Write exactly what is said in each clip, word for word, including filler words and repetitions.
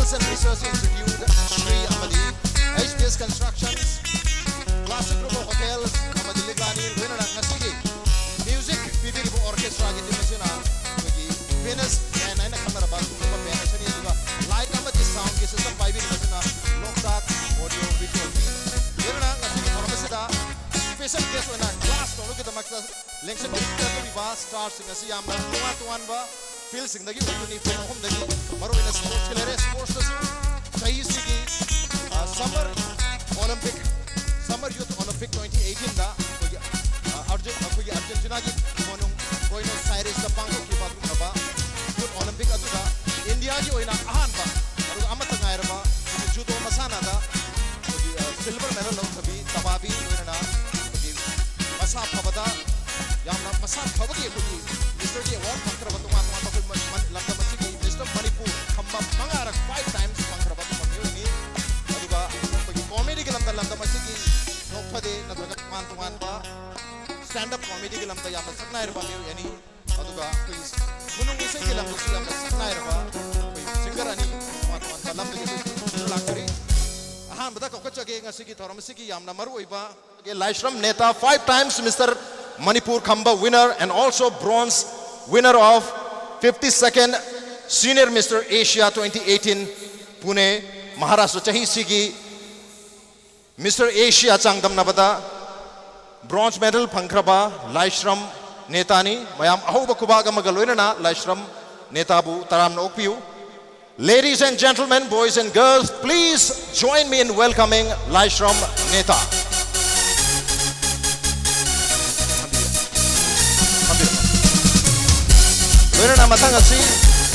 Research Institute, Shri ꯑꯃꯗꯤ H P S Constructions, Classic Robo Hotels ꯑꯃꯗꯤ ꯂꯤꯛꯂꯥꯅꯤ, ꯂꯣꯏꯅꯅ ꯉꯁꯤꯒꯤ music ꯄꯤꯕꯤꯔꯤꯕ orchestraꯒꯤ team ꯑꯁꯤꯅ ꯑꯩꯈꯣꯏꯒꯤ Venus Band ꯍꯥꯏꯅ ꯈꯪꯅꯔꯕ ꯑꯗꯨꯒꯨꯝꯂꯕ band ꯑꯁꯤꯅꯤ꯫ ꯑꯗꯨꯒ light ꯑꯃꯗꯤ soundꯒꯤ system ꯄꯥꯏꯕꯤꯔꯤꯕꯁꯤꯅ ꯂꯣꯛꯇꯥꯛ Audio Visual Team꯫ ꯂꯣꯏꯅꯅ ꯉꯁꯤꯒꯤ ꯊꯧꯔꯝ ꯑꯁꯤꯗ special guest ꯑꯣꯏꯅ class ꯇꯧꯅꯕꯒꯤꯗꯃꯛꯇ ꯂꯦꯡꯁꯤꯟꯕꯤꯔꯛꯀꯗꯧꯔꯤꯕ starꯁꯤꯡ ꯑꯁꯤ ꯌꯥꯝꯅ ꯇꯣꯉꯥꯟ ꯇꯣꯉꯥꯟꯕ fieldꯁꯤꯡꯗꯒꯤ ꯑꯣꯏꯗꯣꯏꯅꯤ꯫ Field ꯑꯍꯨꯝꯗꯒꯤ ꯃꯔꯨꯑꯣꯏꯅ sportsꯀꯤ ꯂꯩꯔꯦ꯫ Sportsꯇꯁꯨ ꯆꯍꯤꯁꯤꯒꯤ, ꯑ, Summer Olympic, Summer Youth Olympic twenty eighteenꯗ ꯑꯩꯈꯣꯏꯒꯤ, ꯑ, Argent-, ꯑꯩꯈꯣꯏꯒꯤ Argentinaꯒꯤ ꯃꯣꯅꯨꯡ Buenos Airesꯇ ꯄꯥꯡꯊꯣꯛꯈꯤꯕ ꯑꯗꯨꯒꯨꯝꯂꯕ Youth Olympic ꯑꯗꯨꯗ ꯏꯟꯗꯤꯌꯥꯒꯤ ꯑꯣꯏꯅ ꯑꯍꯥꯟꯕ ꯑꯗꯨꯒ ꯑꯃꯠꯇ ꯉꯥꯏꯔꯕ judo ꯃꯁꯥꯟꯅꯗ ꯑꯩꯈꯣꯏꯒꯤ, ꯑ, silver medal ꯂꯧꯊꯕꯤ ꯇꯕꯥꯕꯤ, ꯂꯣꯏꯅꯅ ꯑꯩꯈꯣꯏꯒꯤ ꯃꯁꯥ ꯐꯕꯗ ꯌꯥꯝꯅ ꯃꯁꯥ ꯐꯕꯒꯤ ꯑꯩꯈꯣꯏꯒꯤ Misterꯒꯤ award ꯐꯪꯈ꯭ꯔꯕ ꯇꯣꯉꯥꯟ ꯇꯣꯉꯥꯟꯕ ꯑꯩꯈꯣꯏ ꯃ-, ꯃ-, ꯂꯝꯗꯝ ꯑꯁꯤꯒꯤ Mister ꯃꯅꯤꯄꯨꯔ ꯈꯝꯕ ꯃꯉꯥꯔꯛ five times ꯐꯪꯈ꯭ꯔꯕ ꯑꯗꯨꯒꯨꯝꯕ ꯃꯤꯑꯣꯏꯅꯤ꯫ ꯑꯗꯨꯒ ꯑꯩꯈꯣꯏꯒꯤ comedyꯒꯤ ꯂꯝꯗ ꯂꯝꯗꯝ ꯑꯁꯤꯒꯤ ꯅꯣꯛꯐꯗꯦ ꯅꯠꯇ꯭ꯔꯒ ꯇꯣꯉꯥꯟ ꯇꯣꯉꯥꯟꯕ stand up comedyꯒꯤ ꯂꯝꯗ ꯌꯥꯝꯅ ꯁꯛꯅꯥꯏꯔꯕ ꯃꯤꯑꯣꯏ ꯑꯅꯤ, ꯑꯗꯨꯒ ꯑꯩꯈꯣꯏꯒꯤ ꯈꯨꯅꯨꯡ ꯏꯁꯩꯒꯤ ꯂꯝꯗꯁꯨ ꯌꯥꯝꯅ ꯁꯛꯅꯥꯏꯔꯕ ꯑꯩꯈꯣꯏ singer ꯑꯅꯤ ꯇꯣꯉꯥꯟ ꯇꯣꯉꯥꯟꯕ ꯂꯝꯗꯒꯤ ꯑꯩꯈꯣꯏ ꯂꯥꯛꯆꯔꯤ꯫ ꯑꯍꯥꯟꯕꯗ ꯀꯧꯈꯠꯆꯒꯦ ꯉꯁꯤꯒꯤ ꯊꯧꯔꯝ ꯑꯁꯤꯒꯤ ꯌꯥꯝꯅ ꯃꯔꯨꯑꯣꯏꯕ ꯂꯥꯏꯁ꯭ꯔꯝ ꯅꯦꯇꯥ, five times Mister Manipur Khamba winner and also bronze winner of fifty-second Senior Mister Asia twenty eighteen, Pune, Maharashtra꯫ ꯆꯍꯤꯁꯤꯒꯤ Mister Asia ꯆꯥꯡꯗꯝꯅꯕꯗ bronze medal ꯐꯪꯈ꯭ꯔꯕ ꯂꯥꯏꯁ꯭ꯔꯝ ꯅꯦꯇꯥꯅꯤ꯫ ꯃꯌꯥꯝ ꯑꯍꯧꯕ ꯈꯨꯕꯥꯛ ꯑꯃꯒ ꯂꯣꯏꯅꯅ ꯂꯥꯏꯁ꯭ꯔꯝ ꯅꯦꯇꯥꯕꯨ ꯇꯔꯥꯝꯅ ꯑꯣꯛꯄꯤꯌꯨ꯫ Ladies and gentlemen, boys and girls, please join me in welcoming Laishram Neta. ꯂꯣꯏꯅꯅ ꯃꯊꯪ ꯑꯁꯤ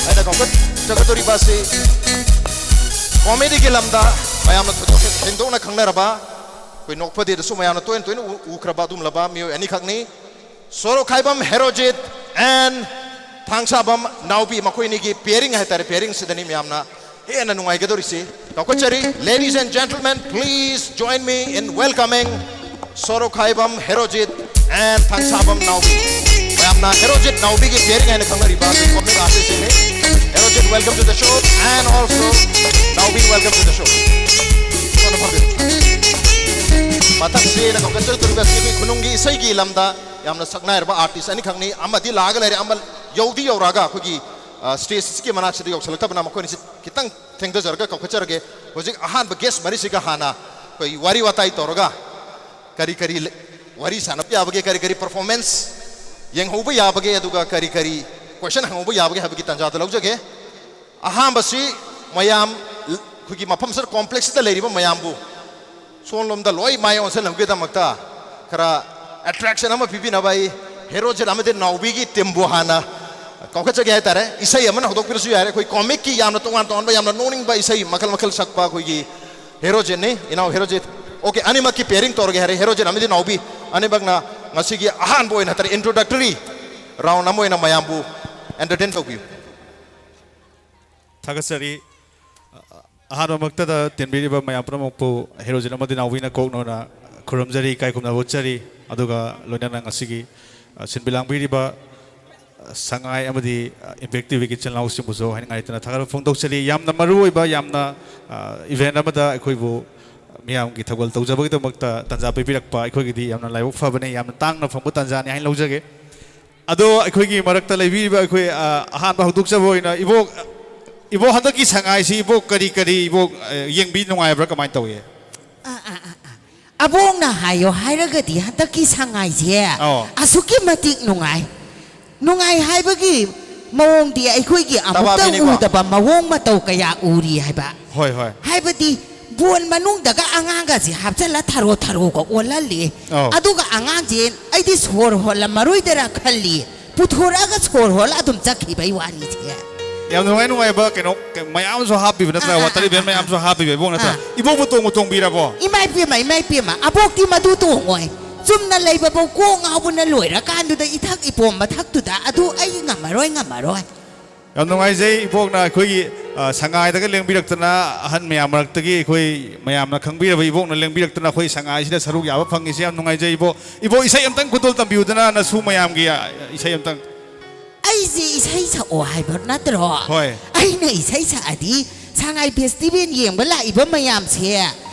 ꯑꯩꯅ ꯀꯧꯈꯠꯆꯒꯗꯧꯔꯤꯕ ꯑꯁꯤ comedyꯒꯤ ꯂꯝꯗ ꯃꯌꯥꯝꯅ ꯊꯣꯏꯗꯣꯛ ꯍꯦꯟꯗꯣꯛꯅ ꯈꯪꯅꯔꯕ, ꯑꯩꯈꯣꯏ ꯅꯣꯛꯐꯗꯦꯗꯁꯨ ꯃꯌꯥꯝꯅ ꯇꯣꯏꯅ ꯇꯣꯏꯅ ꯎ-, ꯎꯈ꯭ꯔꯕ ꯑꯗꯨꯒꯨꯝꯂꯕ ꯃꯤꯑꯣꯏ ꯑꯅꯤꯈꯛꯅꯤ꯫ ꯁꯣꯔꯣꯈꯥꯏꯕꯝ ꯍꯦꯔꯣꯖꯤꯠ and ꯊꯥꯡꯁꯥꯕꯝ ꯅꯥꯎꯕꯤ, ꯃꯈꯣꯏ ꯑꯅꯤꯒꯤ pairing ꯍꯥꯏꯇꯥꯔꯦ, pairingꯁꯤꯗꯅꯤ ꯃꯌꯥꯝꯅ ꯍꯦꯟꯅ ꯅꯨꯡꯉꯥꯏꯒꯗꯧꯔꯤꯁꯤ꯫ ꯀꯧꯈꯠꯆꯔꯤ꯫ Ladies and gentlemen, please join me in welcoming ꯁꯣꯔꯣꯈꯥꯏꯕꯝ Herojit and ꯊꯥꯡꯁꯥꯕꯝ ꯅꯥꯎꯕꯤ꯫ ꯃꯌꯥꯝꯅ ꯍꯦꯔꯣꯖꯤꯠ ꯅꯥꯎꯕꯤꯒꯤ pairing ꯍꯥꯏꯅ ꯈꯪꯅꯔꯤꯕ comic artistꯁꯤꯡꯅꯤ꯫ Herojit Welcome to the show and also Naobin, welcome to the show. ꯃꯊꯪꯁꯤ ꯑꯩꯅ ꯀꯧꯈꯠꯆꯔꯛꯇꯣꯔꯤꯕ ꯑꯁꯤ ꯑꯩꯈꯣꯏ ꯈꯨꯅꯨꯡꯒꯤ ꯏꯁꯩꯒꯤ ꯂꯝꯗ ꯌꯥꯝꯅ ꯁꯛꯅꯥꯏꯔꯕ artist ꯑꯅꯤꯈꯛꯅꯤ꯫ ꯑꯃꯗꯤ ꯂꯥꯛꯑꯒ ꯂꯩꯔꯦ, ꯑꯃ ꯌꯧꯗꯤ ꯌꯧꯔꯛꯑꯒ ꯑꯩꯈꯣꯏꯒꯤ stage ꯑꯁꯤꯒꯤ ꯃꯅꯥꯛꯁꯤꯗ ꯌꯧꯁꯤꯜꯂꯛꯇꯕꯅ ꯃꯈꯣꯏꯅꯤꯁꯤ ꯈꯤꯇꯪ ꯊꯦꯡꯊꯖꯔꯒ ꯀꯧꯈꯠꯆꯔꯒꯦ꯫ ꯍꯧꯖꯤꯛ ꯑꯍꯥꯟꯕ guest ꯃꯔꯤꯁꯤꯒ ꯍꯥꯟꯅ ꯑꯩꯈꯣꯏ ꯋꯥꯔꯤ ꯋꯥꯇꯥꯏ ꯇꯧꯔꯒ ꯀꯔꯤ ꯀꯔꯤ ꯂꯩ-, ꯋꯥꯔꯤ ꯁꯥꯟꯅꯕ ꯌꯥꯕꯒꯦ, ꯀꯔꯤ ꯀꯔꯤ performance ꯌꯦꯡꯍꯧꯕ ꯌꯥꯕꯒꯦ, ꯑꯗꯨꯒ ꯀꯔꯤ ꯀꯔꯤ question ꯍꯪꯍꯧꯕ ꯌꯥꯕꯒꯦ ꯍꯥꯏꯕꯒꯤ ꯇꯥꯟꯖꯥꯗꯣ ꯂꯧꯖꯒꯦ꯫ ꯑꯍꯥꯟꯕꯁꯤ ꯃꯌꯥꯝ ꯑꯩꯈꯣꯏꯒꯤ ꯃꯐꯝꯁꯤꯗ complexꯁꯤꯗ ꯂꯩꯔꯤꯕ ꯃꯌꯥꯝꯕꯨ ꯁꯣꯝꯂꯣꯝꯗ ꯂꯣꯏ ꯃꯥꯏ ꯑꯣꯟꯁꯤꯟꯅꯕꯒꯤꯗꯃꯛꯇ ꯈꯔ attraction ꯑꯃ ꯄꯤꯕꯤꯅꯕ ꯑꯩ ꯍꯦꯔꯣꯖꯤꯠ ꯑꯃꯗꯤ ꯅꯥꯎꯕꯤꯒꯤ teamꯕꯨ ꯍꯥꯟꯅ ꯀꯧꯈꯠꯆꯒꯦ ꯍꯥꯏꯇꯥꯔꯦ꯫ ꯏꯁꯩ ꯑꯃꯅ ꯍꯧꯗꯣꯛꯄꯤꯔꯁꯨ ꯌꯥꯔꯦ꯫ ꯑꯩꯈꯣꯏ comicꯀꯤ ꯌꯥꯝꯅ ꯇꯣꯉꯥꯟ ꯇꯣꯉꯥꯟꯕ, ꯌꯥꯝꯅ ꯅꯣꯛꯅꯤꯡꯕ ꯏꯁꯩ ꯃꯈꯜ ꯃꯈꯜ ꯁꯛꯄ ꯑꯩꯈꯣꯏꯒꯤ ꯍꯦꯔꯣꯖꯤꯠꯅꯤ, ꯏꯅꯥꯎ ꯍꯦꯔꯣꯖꯤꯠ꯫ Okay, ꯑꯅꯤꯃꯛꯀꯤ pairing ꯇꯧꯔꯒꯦ ꯍꯥꯏꯔꯦ꯫ ꯍꯦꯔꯣꯖꯤꯠ ꯑꯃꯗꯤ ꯅꯥꯎꯕꯤ ꯑꯅꯤꯃꯛꯅ ꯉꯁꯤꯒꯤ ꯑꯍꯥꯟꯕ ꯑꯣꯏꯅ ꯍꯥꯏꯇꯥꯔꯦ, introductory round ꯑꯃ ꯑꯣꯏꯅ ꯃꯌꯥꯝꯕꯨ entertain ꯇꯧꯕꯤꯌꯨ꯫ ꯊꯥꯒꯠꯆꯔꯤ꯫ ꯑꯍꯥꯟꯕꯃꯛꯇꯗ ꯇꯤꯟꯕꯤꯔꯤꯕ ꯃꯌꯥꯝ ꯄꯨꯝꯅꯃꯛꯄꯨ ꯍꯦꯔꯣꯖꯤꯠ ꯑꯃꯗꯤ ꯅꯥꯎꯕꯤꯅ ꯀꯣꯛꯅꯣꯅ ꯈꯨꯔꯨꯝꯖꯔꯤ, ꯏꯀꯥꯏ ꯈꯨꯝꯅꯕ ꯎꯠꯆꯔꯤ꯫ ꯑꯗꯨꯒ ꯂꯣꯏꯅꯅ ꯉꯁꯤꯒꯤ, ꯑ, ꯁꯤꯟꯕꯤ ꯂꯥꯡꯕꯤꯔꯤꯕ, ꯑ, ꯁꯉꯥꯏ ꯑꯃꯗꯤ, ꯑ, ꯏꯝꯄꯦꯛ ꯇꯤꯚꯤꯒꯤ ꯏꯆꯤꯜ ꯏꯅꯥꯎꯁꯤꯡꯕꯨꯁꯨ ꯍꯥꯏꯅꯤꯡꯉꯥꯏ ꯂꯩꯇꯅ ꯊꯥꯒꯠꯄ ꯐꯣꯡꯗꯣꯛꯆꯔꯤ꯫ ꯌꯥꯝꯅ ꯃꯔꯨ ꯑꯣꯏꯕ, ꯌꯥꯝꯅ, ꯑ, event ꯑꯃꯗ ꯑꯩꯈꯣꯏꯕꯨ ꯃꯤꯌꯥꯝꯒꯤ ꯊꯧꯒꯜ ꯇꯧꯖꯕꯒꯤꯗꯃꯛꯇ ꯇꯥꯟꯖꯥ ꯄꯤꯕꯤꯔꯛꯄ ꯑꯩꯈꯣꯏꯒꯤꯗꯤ ꯌꯥꯝꯅ ꯂꯥꯏꯕꯛ ꯐꯕꯅꯤ, ꯌꯥꯝꯅ ꯇꯥꯡꯅ ꯐꯪꯕ ꯇꯥꯟꯖꯥꯅꯤ ꯍꯥꯏꯅ ꯂꯧꯖꯒꯦ꯫ ꯑꯗꯣ ꯑꯩꯈꯣꯏꯒꯤ ꯃꯔꯛꯇ ꯂꯩꯕꯤꯔꯤꯕ ꯑꯩꯈꯣꯏ, ꯑ, ꯑꯍꯥꯟꯕ ꯍꯧꯗꯣꯛꯆꯕ ꯑꯣꯏꯅ ꯏꯕꯣꯛ, ꯏꯕꯣꯛ ꯍꯟꯗꯛꯀꯤ ꯁꯉꯥꯏꯁꯤ ꯏꯕꯣꯛ ꯀꯔꯤ ꯀꯔꯤ ꯏꯕꯣꯛ, ꯑ, ꯌꯦꯡꯕꯤ ꯅꯨꯡꯉꯥꯏꯕ꯭ꯔꯥ ꯀꯃꯥꯏꯅ ꯇꯧꯏ? ꯑꯥ, ꯑꯥ, ꯑꯥ, ꯑꯥ꯫ ꯑꯕꯣꯛꯅ ꯍꯥꯏꯌꯣ ꯍꯥꯏꯔꯒꯗꯤ ꯍꯟꯗꯛꯀꯤ ꯁꯉꯥꯏꯁꯦ ꯑꯧ꯫ ꯑꯁꯨꯛꯀꯤ ꯃꯇꯤꯛ ꯅꯨꯡꯉꯥꯏ꯫ ꯅꯨꯡꯉꯥꯏ ꯍꯥꯏꯕꯒꯤ ꯃꯑꯣꯡꯗꯤ ꯑꯩꯈꯣꯏꯒꯤ ꯑꯃꯨꯛꯇ ꯇꯕꯥꯕꯤꯅꯤꯀꯣ꯫ ꯎꯗꯕ ꯃꯑꯣꯡ ꯃꯇꯧ ꯀꯌꯥ ꯎꯔꯤ ꯍꯥꯏꯕ꯫ ꯍꯣꯏ, ꯍꯣꯏ꯫ ꯍꯥꯏꯕꯗꯤ ꯕꯣꯟ ꯃꯅꯨꯡꯗꯒ ꯑꯉꯥꯡꯒꯁꯦ ꯍꯥꯞꯆꯜꯂ ꯊꯔꯣ ꯊꯔꯣꯒ ꯑꯣꯜꯍꯜꯂꯤ꯫ ꯑꯧ꯫ ꯑꯗꯨꯒ ꯑꯉꯥꯡꯁꯦ ꯑꯩꯗꯤ ꯁꯣꯔ ꯍꯣꯜꯂꯝꯃꯔꯣꯏꯗꯔꯥ ꯈꯜꯂꯤ꯫ ꯄꯨꯊꯣꯔꯛꯑꯒ ꯁꯣꯔ ꯍꯣꯜꯂ ꯑꯗꯨꯝ ꯆꯠꯈꯤꯕꯩ ꯋꯥꯔꯤꯁꯦ꯫ ꯌꯥꯝ ꯅꯨꯡꯉꯥꯏ ꯅꯨꯡꯉꯥꯏꯕ ꯀꯩꯅꯣ ꯃꯌꯥꯝ ꯑꯃꯁꯨ ꯍꯥꯞꯄꯤꯕ ꯅꯠꯇ꯭ꯔꯥ? ꯑꯥ, ꯑꯥ, ꯋꯥꯇꯔ ꯑꯥ, ꯏꯚꯦꯟ ꯑꯥ, ꯃꯌꯥꯝꯁꯨ ꯑꯥ꯫ ꯍꯥꯞꯄꯤꯕ ꯏꯕꯣꯛ ꯅꯠꯇ꯭ꯔꯥ? ꯑꯥ꯫ ꯏꯕꯣꯛꯄꯨ ꯇꯣꯡꯕꯨ ꯇꯣꯡꯕꯤꯔꯕꯣ? ꯏꯃꯥ ꯏꯄꯦꯝꯃ, ꯏꯃꯥ ꯏꯄꯦꯝꯃ, ꯑꯕꯣꯛꯇꯤ ꯃꯗꯨ ꯇꯣꯡꯉꯣꯏ꯫ ꯆꯨꯝꯅ ꯂꯩꯕꯐꯧ ꯀꯣꯛ ꯉꯥꯎꯕꯅ ꯂꯣꯏꯔꯀꯥꯟꯗꯨꯗ ꯏꯊꯛ ꯏꯄꯣꯝ ꯃꯊꯛꯇꯨꯗ ꯑꯗꯨ ꯑꯩ ꯉꯝꯃꯔꯣꯏ, ꯉꯝꯃꯔꯣꯏ꯫ ꯌꯥꯝ ꯅꯨꯡꯉꯥꯏꯖꯩ ꯏꯕꯣꯛꯅ ꯑꯩꯈꯣꯏꯒꯤ, ꯑ, ꯁꯉꯥꯏꯗꯒ ꯂꯦꯡꯕꯤꯔꯛꯇꯅ ꯑꯍꯟ ꯃꯌꯥꯝ ꯃꯔꯛꯇꯒꯤ ꯑꯩꯈꯣꯏ ꯃꯌꯥꯝꯅ ꯈꯪꯕꯤꯔꯕ ꯏꯕꯣꯛꯅ ꯂꯦꯡꯕꯤꯔꯛꯇꯅ ꯑꯩꯈꯣꯏ ꯁꯉꯥꯏꯁꯤꯗ ꯁꯔꯨꯛ ꯌꯥꯕ ꯐꯪꯉꯤꯁꯦ ꯌꯥꯝ ꯅꯨꯡꯉꯥꯏꯖꯩ ꯏꯕꯣꯛ꯫ ꯏꯕꯣꯛ ꯏꯁꯩ ꯑꯝꯇꯪ ꯈꯨꯗꯣꯜ ꯇꯝꯕꯤꯌꯨꯗꯅ ꯅꯁꯨ ꯃꯌꯥꯝꯒꯤ, ꯑ, ꯏꯁꯩ ꯑꯝꯇꯪ꯫ ꯑꯩꯁꯦ ꯏꯁꯩ ꯁꯛꯑꯣ ꯍꯥꯏꯕ ꯅꯠꯇ꯭ꯔꯣ? ꯍꯣꯏ꯫ ꯑꯩꯅ ꯏꯁꯩ ꯁꯛꯑꯗꯤ ꯁꯉꯥꯏ ꯐꯦꯁꯇꯤꯚꯦꯜ ꯌꯦꯡꯕ ꯂꯥꯛꯏꯕ ꯃꯌꯥꯝꯁꯦ,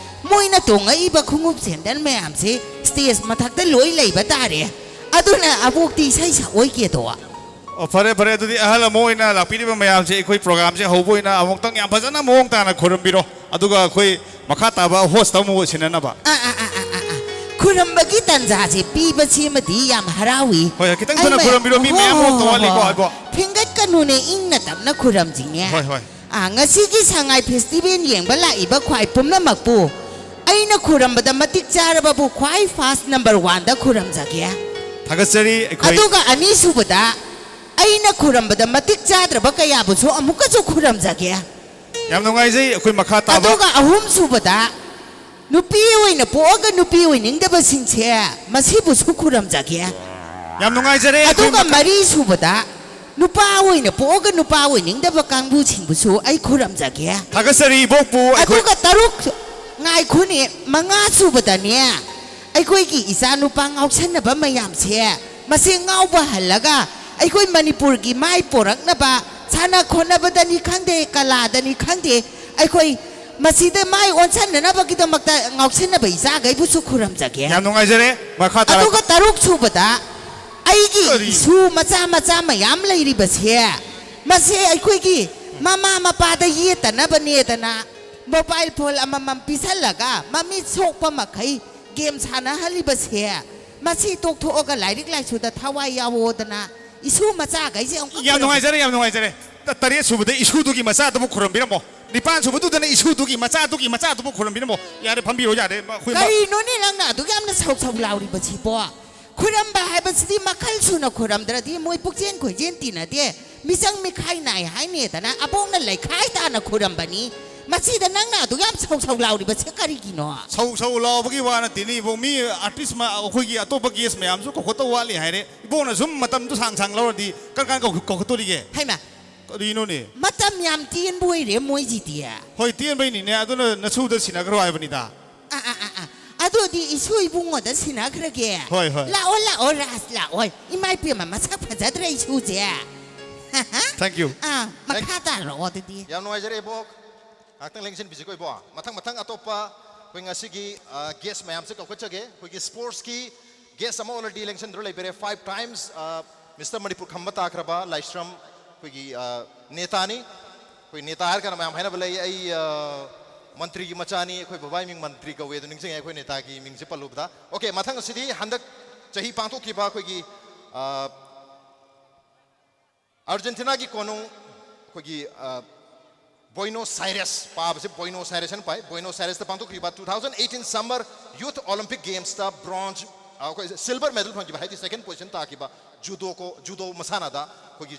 ꯃꯣꯏꯅ ꯇꯣꯡꯉꯛꯏꯕ ꯈꯣꯡꯎꯞ ꯁꯦꯟꯗꯜ ꯃꯌꯥꯝꯁꯦ ꯁ꯭ꯇꯦꯖ ꯃꯊꯛꯇ ꯂꯣꯏ ꯂꯩꯕ ꯇꯥꯔꯦ꯫ ꯑꯗꯨꯅ ꯑꯕꯣꯛꯇꯤ ꯏꯁꯩ ꯁꯛꯑꯣꯏꯒꯦꯗꯣ꯫ ꯑꯣ, ꯐꯔꯦ, ꯐꯔꯦ꯫ ꯑꯗꯨꯗꯤ ꯑꯍꯜ ꯑꯃ ꯑꯣꯏꯅ ꯂꯥꯛꯄꯤꯔꯤꯕ ꯃꯌꯥꯝꯁꯦ, ꯑꯩꯈꯣꯏ ꯄ꯭ꯔꯣꯒ꯭ꯔꯥꯝꯁꯦ ꯍꯧꯕ ꯑꯣꯏꯅ ꯑꯃꯨꯛꯇꯪ ꯌꯥꯝ ꯐꯖꯅ ꯃꯑꯣꯡ ꯇꯥꯅ ꯈꯨꯔꯨꯝꯕꯤꯔꯣ꯫ ꯑꯗꯨꯒ ꯑꯩꯈꯣꯏ ꯃꯈꯥ ꯇꯥꯕ ꯍꯣꯁꯇ ꯑꯃꯨꯛ ꯁꯤꯟꯅꯅꯕ꯫ ꯑꯥ, ꯑꯥ, ꯑꯥ, ꯑꯥ, ꯑꯥ, ꯑꯥ꯫ ꯈꯨꯔꯝꯕꯒꯤ ꯇꯟꯖꯥꯁꯦ ꯄꯤꯕꯁꯤꯃꯗꯤ ꯌꯥꯝ ꯍꯔꯥꯎꯏ꯫ ꯍꯣꯏ, ꯍꯣꯏ, ꯈꯤꯇꯪ ꯊꯨꯅ ꯑꯩ ꯈꯨꯔꯝꯕꯤꯔꯣ, ꯃꯤ ꯍꯣ, ꯃꯌꯥꯝ ꯍꯣ, ꯑꯃꯨꯛꯇ ꯍꯣ, ꯋꯥꯠꯂꯤꯀꯣ, ꯍꯣ꯫ ꯍꯥꯏꯕꯣ꯫ ꯐꯤꯡꯒꯠꯀꯅꯨꯅꯦ, ꯏꯪꯅ ꯇꯞꯅ ꯈꯨꯔꯝꯁꯤꯅꯦ꯫ ꯍꯣꯏ, ꯍꯣꯏ꯫ ꯑꯥ, ꯉꯁꯤꯒꯤ ꯁꯉꯥꯏ ꯐꯦꯁꯇꯤꯚꯦꯜ ꯌꯦꯡꯕ ꯂꯥꯛꯏꯕ ꯈ꯭ꯋꯥꯏ ꯄꯨꯝꯅꯃꯛꯄꯨ ꯑꯩꯅ ꯈꯨꯔꯝꯕꯗ ꯃꯇꯤꯛ ꯆꯥꯔꯕꯕꯨ ꯈ꯭ꯋꯥꯏ ꯐꯥꯔꯁ ꯅꯝꯕꯔ ꯋꯥꯟꯗ ꯈꯨꯔꯝꯖꯒꯦ꯫ ꯊꯥꯒꯠꯆꯔꯤ ꯑꯩꯈꯣꯏ꯫ ꯑꯗꯨꯒ ꯑꯅꯤꯁꯨꯕꯗ ꯑꯩꯅ ꯈꯨꯔꯝꯕꯗ ꯃꯇꯤꯛ ꯆꯥꯗ꯭ꯔꯕ ꯀꯌꯥꯕꯨꯁꯨ ꯑꯃꯨꯛꯀꯁꯨ ꯈꯨꯔꯝꯖꯒꯦ꯫ ꯌꯥꯝ ꯅꯨꯡꯉꯥꯏꯖꯩ꯫ ꯑꯩꯈꯣꯏ ꯃꯈꯥ ꯇꯥꯕ꯫ ꯑꯗꯨꯒ ꯑꯍꯨꯝꯁꯨꯕꯗ ꯅꯨꯄꯤ ꯑꯣꯏꯅ ꯄꯣꯛꯑꯒ ꯅꯨꯄꯤ ꯑꯣꯏꯅꯤꯡꯗꯕꯁꯤꯡꯁꯦ ꯃꯁꯤꯕꯨꯁꯨ ꯈꯨꯔꯝꯖꯒꯦ꯫ ꯌꯥꯝ ꯅꯨꯡꯉꯥꯏꯖꯔꯦ꯫ ꯑꯩꯈꯣꯏ ꯑꯗꯨꯒ ꯃꯈꯥ- ꯃꯔꯤꯁꯨꯕꯗ ꯅꯨꯄꯥ ꯑꯣꯏꯅ ꯄꯣꯛꯑꯒ ꯅꯨꯄꯥ ꯑꯣꯏꯅꯤꯡꯗꯕ ꯀꯥꯡꯕꯨꯁꯤꯡꯕꯨꯁꯨ ꯑꯩ ꯈꯨꯔꯝꯖꯒꯦ꯫ ꯊꯥꯒꯠꯆꯔꯤ ꯏꯕꯣꯛꯄꯨ꯫ ꯑꯩꯈꯣꯏ ꯑꯗꯨꯒ ꯇꯔꯨꯛ, ꯉꯥꯏꯈꯣꯅꯦ, ꯃꯉꯥ ꯁꯨꯕꯗꯅꯦ, ꯑꯩꯈꯣꯏꯒꯤ ꯏꯆꯥ ꯅꯨꯄꯥ ꯉꯥꯎꯁꯟꯅꯕ ꯃꯌꯥꯝꯁꯦ ꯃꯁꯤ ꯉꯥꯎꯕ ꯍꯜꯂꯒ ꯑꯩꯈꯣꯏ ꯃꯅꯤꯄꯨꯔꯒꯤ ꯃꯥꯏ ꯄꯣꯔꯛꯅꯕ ꯁꯥꯟꯅ ꯈꯣꯠꯅꯕꯗꯅꯤ ꯈꯪꯗꯦ, ꯀꯂꯥꯗꯅꯤ ꯈꯪꯗꯦ, ꯑꯩꯈꯣꯏ ꯃꯁꯤꯗ ꯃꯥꯏ ꯑꯣꯟꯁꯟꯅꯅꯕꯒꯤꯗꯃꯛꯇ ꯉꯥꯎꯁꯟꯅꯕ ꯏꯆꯥꯈꯩꯕꯨꯁꯨ ꯈꯨꯔꯝꯖꯒꯦ꯫ ꯌꯥꯝ ꯅꯨꯡꯉꯥꯏꯖꯔꯦ꯫ ꯃꯈꯥ ꯇꯥꯔꯛ- ꯑꯗꯨꯒ ꯇꯔꯨꯛ ꯁꯨꯕꯗ ꯑꯩꯒꯤ ꯀꯔꯤ? ꯏꯁꯨ ꯃꯆꯥ ꯃꯆꯥ ꯃꯌꯥꯝ ꯂꯩꯔꯤꯕꯁꯦ, ꯃꯁꯦ ꯑꯩꯈꯣꯏꯒꯤ ꯃꯃꯥ ꯃꯄꯥꯗ ꯌꯦꯠꯇꯅꯕꯅꯦꯗꯅ ꯃꯣꯕꯥꯏꯜ ꯐꯣꯟ ꯑꯃꯃꯝ ꯄꯤꯁꯜꯂꯒ ꯃꯃꯤꯠ ꯁꯣꯛꯄ ꯃꯈꯩ ꯒꯦꯝ ꯁꯥꯟꯅꯍꯜꯂꯤꯕꯁꯦ, ꯃꯁꯤ ꯇꯣꯛꯊꯣꯛꯑꯒ ꯂꯥꯏꯔꯤꯛ ꯂꯥꯏꯁꯨꯗ ꯊꯋꯥꯏ ꯌꯥꯎꯑꯣꯗꯅ ꯏꯁꯨ ꯃꯆꯥꯈꯩꯁꯦ ꯑꯃꯨꯛꯀ ꯌꯥꯝ ꯅꯨꯡꯉꯥꯏꯖꯔꯦ, ꯌꯥꯝ ꯅꯨꯡꯉꯥꯏꯖꯔꯦ꯫ ꯇ-, ꯇꯔꯦꯠ ꯁꯨꯕꯗ ꯏꯁꯨꯗꯨꯒꯤ ꯃꯆꯥꯗꯨꯕꯨ ꯈꯨꯔꯝꯕꯤꯔꯝꯃꯣ꯫ ꯅꯤꯄꯥꯟ ꯁꯨꯕꯗꯨꯗꯅ ꯏꯁꯨꯗꯨꯒꯤ ꯃꯆꯥꯗꯨꯒꯤ ꯃꯆꯥꯗꯨꯕꯨ ꯈꯨꯔꯝꯕꯤꯔꯝꯃꯣ꯫ ꯌꯥꯔꯦ, ꯐꯝꯕꯤꯔꯣ, ꯌꯥꯔꯦ꯫ ꯃ-, ꯑꯩꯈꯣꯏ ꯃ- ꯀꯔꯤꯅꯣꯅꯦ ꯅꯪꯅ ꯑꯗꯨꯛ ꯌꯥꯝꯅ ꯁꯧ ꯁꯧ ꯂꯥꯎꯔꯤꯕꯁꯤꯕꯣ? ꯈꯨꯔꯝꯕ ꯍꯥꯏꯕꯁꯤꯗꯤ ꯃꯈꯜ ꯁꯨꯅ ꯈꯨꯔꯝꯗ꯭ꯔꯗꯤ ꯃꯣꯏ ꯄꯨꯛꯆꯦꯟ ꯈꯣꯏꯖꯦꯟ ꯇꯤꯟꯅꯗꯦ, ꯃꯤꯆꯪ ꯃꯤꯈꯥꯏ ꯅꯥꯏ ꯍꯥꯏꯅꯦꯗꯅ ꯑꯕꯣꯛꯅ ꯂꯩꯈꯥꯏ ꯇꯥꯅ ꯈꯨꯔꯝꯕꯅꯤ꯫ ꯃꯁꯤꯗ ꯅꯪꯅ ꯑꯗꯨꯛ ꯌꯥꯝ ꯁꯧ ꯁꯧ ꯂꯥꯎꯔꯤꯕꯁꯦ ꯀꯔꯤꯒꯤꯅꯣ? ꯁꯧ ꯁꯧ ꯂꯥꯎꯕꯒꯤ ꯋꯥ ꯅꯠꯇꯦꯅꯦ ꯏꯕꯣ, ꯃꯤ ꯑꯥꯔꯇꯤꯁ ꯃ-, ꯑꯩꯈꯣꯏꯒꯤ ꯑꯇꯣꯞꯄ ꯒꯦꯁ ꯃꯌꯥꯝꯁꯨ ꯀꯧꯈꯠꯇꯧ ꯋꯥꯠꯂꯤ ꯍꯥꯏꯔꯦ꯫ ꯏꯕꯣꯛꯅ ꯁꯨꯝ ꯃꯇꯝꯗꯨ ꯁꯥꯡ ꯁꯥꯡ ꯂꯧꯔꯗꯤ ꯀꯔꯝ ꯀꯥꯟ ꯀꯧ-, ꯀꯧꯈꯠꯇꯣꯔꯤꯒꯦ? ꯍꯩꯃ, ꯀꯔꯤꯅꯣꯅꯦ? ꯃꯇꯝ ꯌꯥꯝ ꯇꯦꯟꯕ ꯑꯣꯏꯔꯦ ꯃꯣꯏꯁꯤꯗꯤ꯫ ꯍꯣꯏ, ꯇꯦꯟꯕꯩꯅꯤꯅꯦ꯫ ꯑꯗꯨꯅ ꯅꯁꯨꯗ ꯁꯤꯟꯅꯈ꯭ꯔꯣ ꯍꯥꯏꯕꯅꯤꯗ꯫ ꯑꯥ, ꯑꯥ, ꯑꯥ, ꯑꯥ꯫ ꯑꯗꯨꯗꯤ ꯏꯁꯨ ꯏꯕꯨꯡꯉꯣꯗ ꯁꯤꯟꯅꯈ꯭ꯔꯒꯦ꯫ ꯍꯣꯏ, ꯍꯣꯏ꯫ ꯂꯥꯛꯑꯣ, ꯂꯥꯛꯑꯣ, ꯔꯥꯖ, ꯂꯥꯛꯑꯣ꯫ ꯏꯃꯥ ꯏꯄꯦꯝꯃ, ꯃꯁꯛ ꯐꯖꯗ꯭ꯔꯦ ꯏꯁꯨꯁꯦ꯫ Thank you. ꯑꯥ, ꯃꯈꯥ ꯇꯥꯔꯛꯑꯣ ꯑꯗꯨꯗꯤ꯫ ꯌꯥꯝ ꯅꯨꯡꯉꯥꯏꯖꯔꯦ ꯏꯕꯣꯛ꯫ ꯉꯥꯏꯍꯥꯛꯇꯪ ꯂꯦꯡꯁꯤꯟꯕꯤꯁꯤꯀꯣ ꯏꯕꯣꯛ꯫ ꯃꯊꯪ ꯃꯊꯪ ꯑꯇꯣꯞꯄ ꯑꯩꯈꯣꯏ ꯉꯁꯤꯒꯤ ꯒꯦꯁ ꯃꯌꯥꯝꯁꯦ ꯀꯧꯈꯠꯆꯒꯦ꯫ ꯑꯩꯈꯣꯏꯒꯤ ꯁ꯭ꯄꯣꯔꯠꯁꯀꯤ ꯒꯦꯁ ꯑꯃ already ꯂꯦꯡꯁꯤꯟꯗꯨꯅ ꯂꯩꯕꯤꯔꯦ꯫ Five times Mister Manipur ꯈꯝꯕ ꯇꯥꯈ꯭ꯔꯕ ꯂꯥꯏꯁ꯭ꯔꯝ ꯑꯩꯈꯣꯏꯒꯤ ꯅꯦꯇꯥꯅꯤ꯫ ꯑꯩꯈꯣꯏ ꯅꯦꯇꯥ ꯍꯥꯏꯔ ꯀꯥꯟꯗ ꯃꯌꯥꯝ ꯍꯥꯏꯅꯕ ꯂꯩ, ꯑꯩ ꯃꯟꯇ꯭ꯔꯤꯒꯤ ꯃꯆꯥꯅꯤ, ꯑꯩꯈꯣꯏ ꯕꯕꯥꯒꯤ ꯃꯤꯡ ꯃꯟꯇ꯭ꯔꯤ ꯀꯧꯋꯦ ꯑꯗꯨ ꯅꯤꯡꯁꯤꯡꯉꯦ ꯑꯩꯈꯣꯏ ꯅꯦꯇꯥꯒꯤ ꯃꯤꯡꯁꯦ ꯄꯜꯂꯨꯕꯗ꯫ Okay, ꯃꯊꯪ ꯑꯁꯤꯗꯤ ꯍꯟꯗꯛ ꯆꯍꯤ ꯄꯥꯡꯊꯣꯛꯈꯤꯕ ꯑꯩꯈꯣꯏꯒꯤ ꯑꯥꯔꯖꯦꯟꯇꯤꯅꯥꯒꯤ ꯀꯣꯅꯨꯡ ꯑꯩꯈꯣꯏꯒꯤ ꯕꯣꯏꯅꯣꯁ ꯑꯥꯏꯔꯦꯁ, ꯄꯥꯕꯁꯦ ꯕꯣꯏꯅꯣꯁ ꯑꯥꯏꯔꯦꯁ ꯍꯥꯏꯅ ꯄꯥꯏ꯫ ꯕꯣꯏꯅꯣꯁ ꯑꯥꯏꯔꯦꯁꯇ ꯄꯥꯡꯊꯣꯛꯈꯤꯕ two thousand eighteen Summer Youth Olympic Gamesꯇ bronze, ꯑꯩꯈꯣꯏ silver medal ꯐꯪꯈꯤꯕ, ꯍꯥꯏꯗꯤ second position ꯇꯥꯈꯤꯕ ꯖꯨꯗꯣ ꯀꯣ ꯖꯨꯗꯣ ꯃꯁꯥꯟꯅꯗ ꯑꯩꯈꯣꯏꯒꯤ